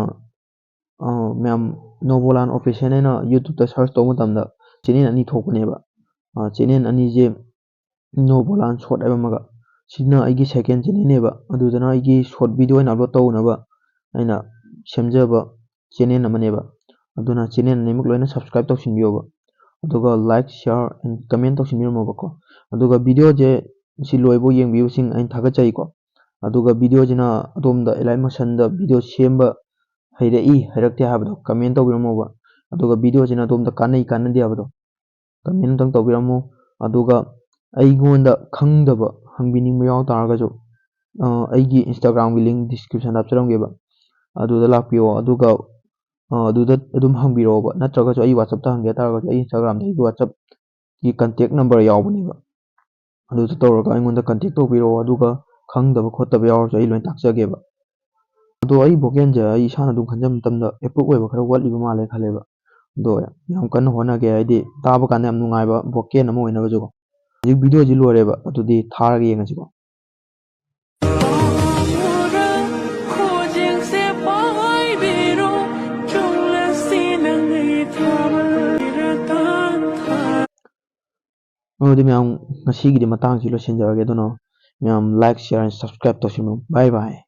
ꯑ, ꯃꯌꯥꯝ ꯅꯣꯕꯣꯂꯥꯟ Official ꯍꯥꯏꯅ YouTubeꯇ search ꯇꯧꯕ ꯃꯇꯝꯗ channel ꯑꯅꯤ ꯊꯣꯛꯄꯅꯦꯕ꯫ ꯑ, channel ꯑꯅꯤꯁꯦ ꯅꯣꯕꯣꯂꯥꯟ Short ꯍꯥꯏꯕ ꯑꯃꯒ꯫ ꯁꯤꯅ ꯑꯩꯒꯤ second channelꯅꯦꯕ꯫ ꯑꯗꯨꯗꯅ ꯑꯩꯒꯤ short video ꯑꯣꯏꯅ upload ꯇꯧꯅꯕ ꯑꯩꯅ ꯁꯦꯝꯖꯕ channel ꯑꯃꯅꯦꯕ꯫ ꯑꯗꯨꯅ channel ꯑꯅꯤꯃꯛ ꯂꯣꯏꯅ subscribe ꯇꯧꯁꯤꯟꯕꯤꯌꯣꯕ꯫ ꯑꯗꯨꯒ like, share and comment ꯇꯧꯁꯤꯟꯕꯤꯔꯝꯃꯣꯕꯀꯣ꯫ ꯑꯗꯨꯒ videoꯁꯦ ꯁꯤ ꯂꯣꯏꯕꯧ ꯌꯦꯡꯕꯤꯕꯁꯤꯡ ꯑꯩꯅ ꯊꯥꯒꯠꯆꯔꯤꯀꯣ꯫ ꯑꯗꯨꯒ videoꯁꯤꯅ ꯑꯗꯣꯝꯗ Alight Motionꯗ video ꯁꯦꯝꯕ ꯍꯩꯔꯛꯏ ꯍꯩꯔꯛꯇꯦ ꯍꯥꯏꯕꯗꯣ comment ꯇꯧꯕꯤꯔꯝꯃꯣꯕ꯫ ꯑꯗꯨꯒ video ꯁꯤꯅ ꯑꯗꯣꯝꯗ ꯀꯥꯟꯅꯩ ꯀꯥꯟꯅꯗꯦ ꯍꯥꯏꯕꯗꯣ comment ꯑꯝꯇꯪ ꯇꯧꯕꯤꯔꯝꯃꯣ꯫ ꯑꯗꯨꯒ ꯑꯩꯉꯣꯟꯗ ꯈꯪꯗꯕ ꯍꯪꯕꯤꯅꯤꯡꯕ ꯌꯥꯎ ꯇꯥꯔꯒꯁꯨ ꯑ, ꯑꯩꯒꯤ Instagram ꯒꯤ link description ꯗ ꯍꯥꯞꯆꯔꯝꯒꯦꯕ꯫ ꯑꯗꯨꯗ ꯂꯥꯛꯄꯤꯌꯣ꯫ ꯑꯗꯨꯒ ꯑ, ꯑꯗꯨꯗ ꯑꯗꯨꯝ ꯍꯪꯕꯤꯔꯛꯑꯣꯕ꯫ ꯅꯠꯇ꯭ꯔꯒꯁꯨ ꯑꯩ WhatsApp ꯇ ꯍꯪꯒꯦ ꯇꯥꯔꯒꯁꯨ ꯑꯩ Instagram ꯗ ꯑꯩꯒꯤ WhatsApp ꯀꯤ contact number ꯌꯥꯎꯕꯅꯦꯕ꯫ ꯑꯗꯨꯗ ꯇꯧꯔꯒ ꯑꯩꯉꯣꯟꯗ contact ꯇꯧꯕꯤꯔꯛꯑꯣ꯫ ꯑꯗꯨꯒ ꯈꯪꯗꯕ ꯈꯣꯠꯇꯕ ꯌꯥꯎꯔꯁꯨ ꯑꯩ ꯂꯣꯏ ꯇꯥꯛꯆꯒꯦꯕ꯫ ꯑꯗꯣ ꯑꯩ vocal ꯁꯦ ꯑꯩ ꯏꯁꯥꯅ ꯑꯗꯨꯝ ꯈꯟꯖꯕ ꯃꯇꯝꯗ approve ꯑꯣꯏꯕ ꯈꯔ ꯋꯥꯠꯂꯤꯕ ꯃꯥꯜꯂꯦ ꯈꯜꯂꯦꯕ꯫ ꯑꯗꯣ ꯌꯥꯝ ꯀꯟꯅ ꯍꯣꯠꯅꯒꯦ, ꯍꯥꯏꯗꯤ ꯇꯥꯕ ꯀꯥꯟꯗ ꯌꯥꯝ ꯅꯨꯡꯉꯥꯏꯕ vocal ꯑꯃ ꯑꯣꯏꯅꯕꯁꯨꯀꯣ꯫ ꯍꯧꯖꯤꯛ video ꯁꯤ ꯂꯣꯏꯔꯦꯕ, ꯑꯗꯨꯗꯤ ꯊꯥꯔꯒ ꯌꯦꯡꯉꯁꯤꯀꯣ꯫ ꯑꯗꯨꯗꯤ ꯃꯌꯥꯝ, ꯉꯁꯤꯒꯤꯗꯤ ꯃꯇꯥꯡꯁꯤ ꯂꯣꯏꯁꯤꯟꯖꯔꯒꯦ꯫ ꯑꯗꯨꯅ ꯃꯌꯥꯝ like, share and subscribe ꯇꯧꯁꯤꯟꯕꯤꯌꯨ꯫ Bye bye꯫